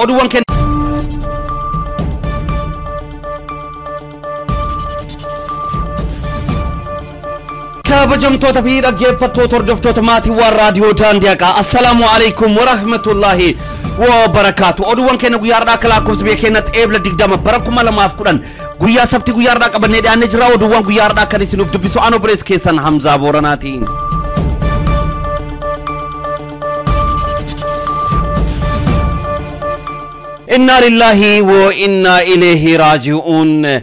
Oduuwwan keenya kabajamtoota fi dhaggeeffattoota hordoftoota maatiiwwan raadiyoo daandii haqaa, assalaamu alaikum warahmatullaahi wabarakaatu. Oduuwwan keenya guyyaa har'aa akka lakkoofsa biyya keenyatti eebla 20 bara 2010 guyyaa sabti guyyaa har'aa qabannee dhiyaannee jira. Oduuwwan guyyaa har'aa kan isinuuf dubbisu anoo birees keessan Hamzaa Booranaatiin. Inna lillahi wa inna ilayhi raaji'uun.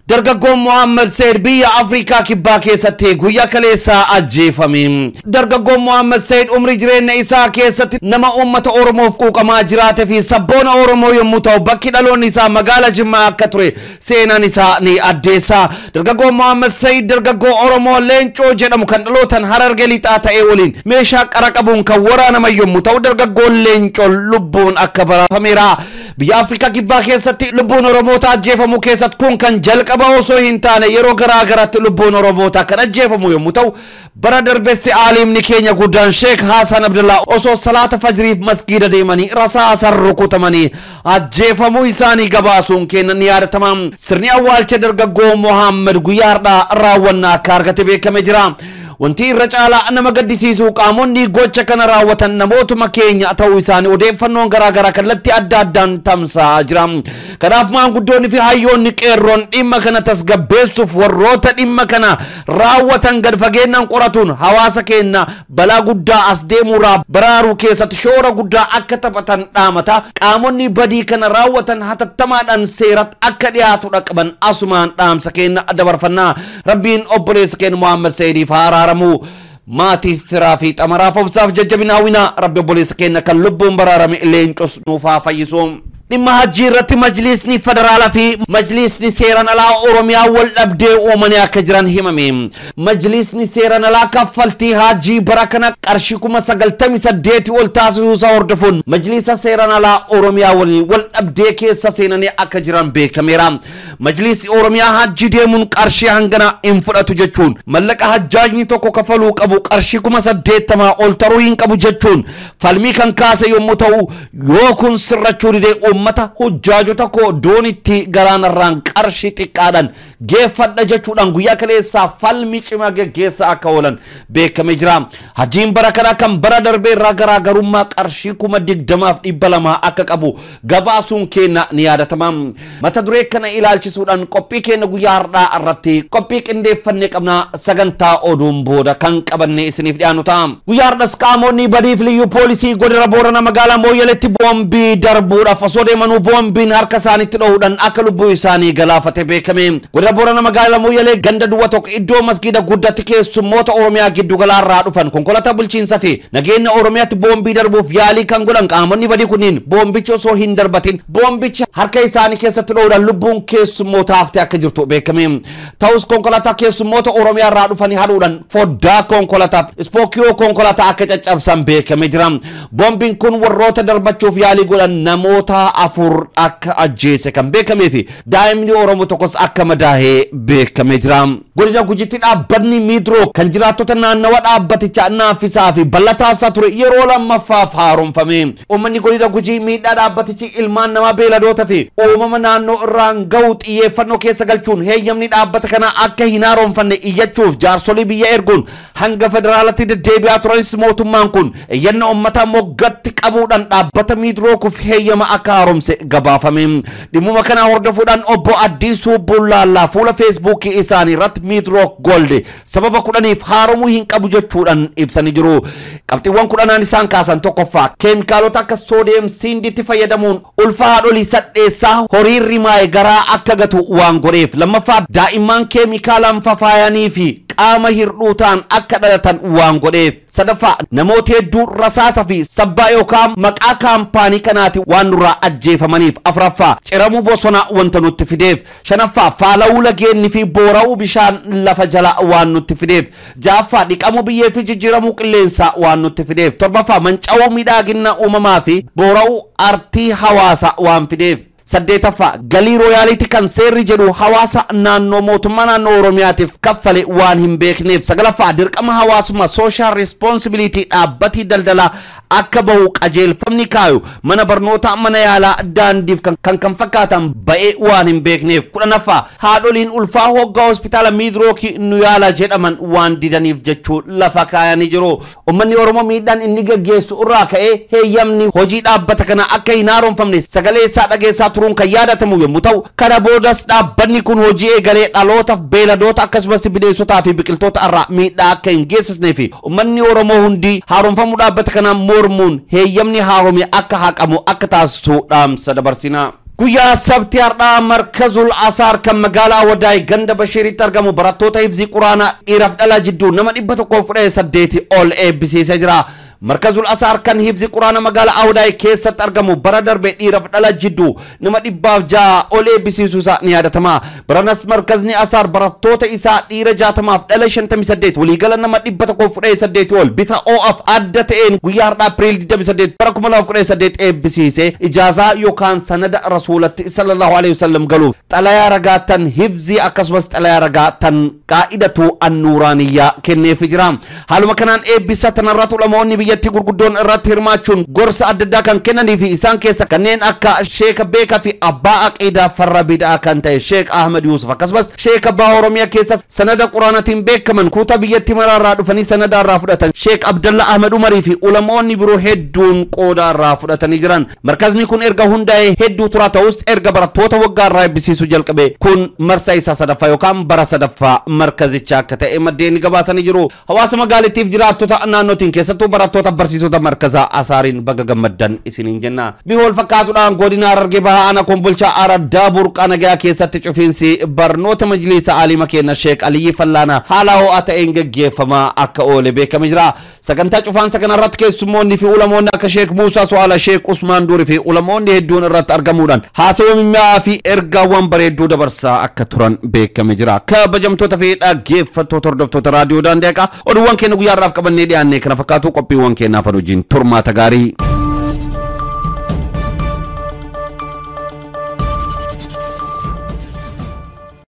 Dargaggoon Muhammad Said biyya Afrikaa Kibbaa keessatti guyyaa kaleessaa ajjeefame. Dargaggoon Muhammad Said umrii jireenya isaa keessatti nama uummata Oromoof quuqamaa jiraate fi sabboona Oromoo yommuu ta'u, bakki dhaloonni isaa magaala Jimmaa akka ture seenaan isaa ni addeessa. Dargaggoon Muhammad Said dargaggoo Oromoo Leencoo jedhamu kan dhalootan Harargee Lixaa ta'ee waliin meeshaa qara qabuun kan waraanaman yommuu ta'u, dargaggoon Leencoo lubbuun akka baraafameera. Biyya Afrikaa Kibbaa keessatti lubbuun Oromoota ajjeefamuu keessatti kun kan jalqaba osoo hin taane yeroo garaa garaatti lubbuun Oromoota kan ajjeefamu yommuu ta'u, bara darbessi aalimni keenya guddaan Sheek Hasan Abdullah osoo salaata fajriif masgiida deemanii rasaasan rukutamanii ajjeefamuu isaanii gabaasuun keenya ni yaadatama. Sirni awwaalcha dargaggoo Muhammad guyyaa har'aa raawwannaa akka argate beekamee jira. Wanti irra caalaa nama gaddisiisu qaamonni gocha kana raawwatan namootuma keenya ta'uu isaanii odeeffannoon garaa garaa kallattii adda addaan tamsa'aa jira. Kanaaf maanguddoonni fi hayyoonni qeerroon dhimma kana tasgabbeessuuf warroota dhimma kana raawwatan gad fageenyaan qoratuun hawaasa keenya balaa guddaa as deemuurraa baraaruu keessatti shoora guddaa akka taphatan dhaamata. Qaamonni badii kana raawwatan hatattamaadhaan seeratti akka dhiyaatu qaban asumaan dhaamsa keenya dabarfannaa. Rabbiin obboleessa keenya Muhammad Sa'idiif haa araaramu. Maatii firaa fi xamaraaf obsaaf jajjabina hawwina. Rabbi obboleessa keenya kan lubbuun baraarame leencos nuuf haa fayyisu. Dhimma hajjii irratti majlisni federaalaa fi majlisni seeraan alaa Oromiyaa wal dhabdee uumanii akka jiran himame. Majlisni seeraan alaa kaffaltii hajjii bara kana qarshii 98,000 ol taasisuu isaa hordofuun majlisa seeraan alaa Oromiyaa waliin wal dhabdee keessa seenanii akka jiran beekameera. Majlisni Oromiyaa hajjii deemuun qarshii hangana hin fudhatu jechuun mallaqa hajjaajni tokko kafaluu qabu qarshii 80,000 ol taruu hin qabu jechuun falmii kan kaase yommuu ta'u, yoo kun sirrachuu didee uummata hujjaajota koo doonitti galaanarraan qarshii xiqqaadhaan geeffadha jechuudhaan guyyaa kaleessaa falmii cimaa geggeessaa akka oolan beekamee jira. Hajjiin bara kanaa kan bara darbee irraa garaagarummaa qarshii 20,200 akka qabu gabaasuun keenya ni yaadatama. Mata duree kana ilaalchisuudhaan qophii keenya guyyaa har'aa irratti qophii qindeeffannee qabna, sagantaa oduun booda kan qabannee isiniif dhiyaannu ta'a. Guyyaa har'as qaamonni badiif liyyuu poolisii godina Boorana magaalaa Mooyyaleetti boombii darbuudhaaf osoo deemanuu boombiin harka isaaniitti dhohuudhaan akka lubbuu isaanii galaafate beekame. Godina Boorana magaalaa Mooyyalee ganda duwwa tokko iddoo masgiida guddaatti keessummoota Oromiyaa giddu galaarraa dhufan konkolaataa bulchiinsa fi nageenya Oromiyaatti boombii darbuuf yaalii kan godhan qaamonni badii kunniin boombichi osoo hin darbatin boombichi harka isaanii keessatti dhohuudhaan lubbuun keessummoota haftee akka jirtu beekame. Ta'us konkolaataa keessummoota Oromiyaa irraa dhufanii haduudhaan foddaa konkolaataa fi ispookiyoo konkolaataa akka caccabsan beekamee jira. Boombiin kun warroota darbachuuf yaalii godhan namoota 4 akka ajjeese kan beekamee fi daa'imni Oromoo tokkos akka madaahee beekamee jira. Godina Gujiitti dhaabbanni Miidroo kan jiraattota naannawa dhaabbatichaa naaffisaa fi bal'ataasaa ture yeroo lammaffaaf haaromfame. Uummanni godina Gujii miidhaa dhaabbatichi ilmaan namaa beeyladoota fi uumama naannoo irraan gahu xiyyeeffannoo keessa galchuun heeyyamni dhaabbata kanaa akka hin haaromfanne iyyachuuf jaarsolii biyya erguun hanga federaalatti deddeebi'aa turanis mootummaan kun iyyanna uummataa moggatti qabuudhaan dhaabbata Miidrookuuf heeyyama akka haaromse gabaafame. Dhimmuma kana hordofuudhaan obbo Addisuu Bullaallaa fuula Feesbuukii isaanii irratti Miidrook Gold sababa 10f haaromuu hin qabu jechuudhaan ibsanii jiru. Qabxiiwwan 10 isaan kaasan tokkoffaa, keemikaalota akka soodiyeem siindiitti fayyadamuun ulfa haadholii sadheessaa horii rimaa'e garaa akka gatu waan godheef. Lammaffaa, daa'imman keemikaalaan fafaayanii fi qaama hir'uu ta'an akka dhalatan waan godheef. Sadaffaa, namoota hedduu rasaasa fi sabbaa yookaan maqaa kaampaanii kanaati waan nurraa ajjeefamaniif. Afuraffaa, ciramuu bosonaa wanta nutti fideef. Shanaffaa, faalawuu lageenni fi boora'uu bishaan lafa jala waan nutti fideef. Ja'affaa, dhiqamuu biyyee fi jijjiiramuu qilleensaa waan nutti fideef. Torbaffaa, manca'uu miidhagina uumamaa fi boora'uu artii hawaasaa waan fideef. 8ffaa galii rooyaalitii kan seerri jedhu hawaasa naannoo mootummaa naannoo Oromiyaatiif kaffale waan hin beekneef. 9ffaa dirqama hawaasummaa social responsibility dhaabbatii daldalaa akka bahu qajeelfamni kaayu mana barnootaa, mana yaalaa, daandiif kan fakkaatan ba'ee waan hin beekneef. 10ffaa haadholiin ulfaa hoggaa hospitaala Miidrookii nu yaala jedhaman waan didaniif jechuu lafa kaayanii jiru. Uummanni Oromoo miidhaan inni geggeessu irraa ka'ee heeyyamni hojii dhaabbata kana akka hin haaromfamne sagalee isaa dhageessaa turuun kan yaadatamu yommuu ta'u, kana boodas dhaabbanni kun hojii eegalee dhalootaaf beeladoota akkasumas bineensotaa fi biqiltoota irraa miidhaa akka hin geessisnee fi uummanni Oromoo hundi haaromfamuu dhaabbata kanaa mormuun heeyyamni haarome akka haqamu akka taasisu dhaamsa dabarsina. Guyyaa sabti har'aa Markazul Asaar kan magaalaa Wadaay ganda Bashiiritti argamu barattoota hifzii quraanaa dhiiraaf dhalaa jidduu nama 118 ol eebbisiisee jira. Markazul Asaar kan hifzi quraana magaalaa Awdaay keessatti argamu bara darbe dhiiraaf dhala jidduu nama 106 ol eebbisiisuu isaa ni yaadatama. Baranas markazni Asaar barattoota isaa dhiira 60 dhala 58 waliigala nama 118 ol bifa OF adda ta'een guyyaa har'aa April 28 bara 2018 eebbisiisee ijaazaa yookaan sanada rasuulatti sallallahu alaihi wasallam galuuf xalayaa ragaa tan hifzii akkasumas xalayaa ragaa tan qaa'idatu annuuraaniyyaa kenneefii jira. Haaluma kanaan eebbisa tanarratti ulamoonni biyyattii gurguddoon irratti hirmaachuun gorsa adda addaa kan kennanii fi isaan keessa kanneen akka Sheeka Beekaa fi Abbaa Aqiidaa Farra Bid'aa kan ta'e Sheek Ahmed Yuusuf akkasumas Sheek Abbaa Oromiyaa keessa sanada quraanatiin beekaman kutaa biyyattii maraarraa dhufanii sanada irraa fudhatan Sheek Abdalla Ahmed Umarii fi ulamoonni biroo hedduun qooda irraa fudhatanii jiran. Markazni kun erga hundaa'ee hedduu turaa ta'us erga barattoota waggaa irraa eebbisiisuu jalqabe kun marsa isaa sadaffaa yookaan bara sadaffaa markazicha akka ta'e maddeen gabaasanii jiru. Hawaasa magaalittiif jiraattota naannootiin keessattuu barattoota barsiisota markaza Asaariin baga gammaddan isiniin jenna. Bifa wal fakkaatuudhaan godina Harargee Bahaa aanaa Kombolchaa Araddaa Burqaa Nagayaa keessatti cufiinsi barnoota majliisa Aliima kenna Sheek Aliyyi Fallaana haala ho'aa ta'een geggeeffamaa akka oole beekamee jira. Sagantaa cufaansa kanarratti keessummoonni fi ulamoonni akka Sheek Muusaa Su'aala, Sheek Usmaan Durii fi ulamoonni hedduun irratti argamuudhaan haasawaa mimmi'aa fi ergaawwan bareedduu dabarsaa akka turan beekamee jira. Kabajamtoota fi dhaggeeffattoota hordoftoota raadiyoo Daandii Haqaa oduuwwan keenya guyyaa har'aaf qabannee dhiyaanne kana fakkaatu qophiiwwan keenyaaf hojiin turmaata gaarii.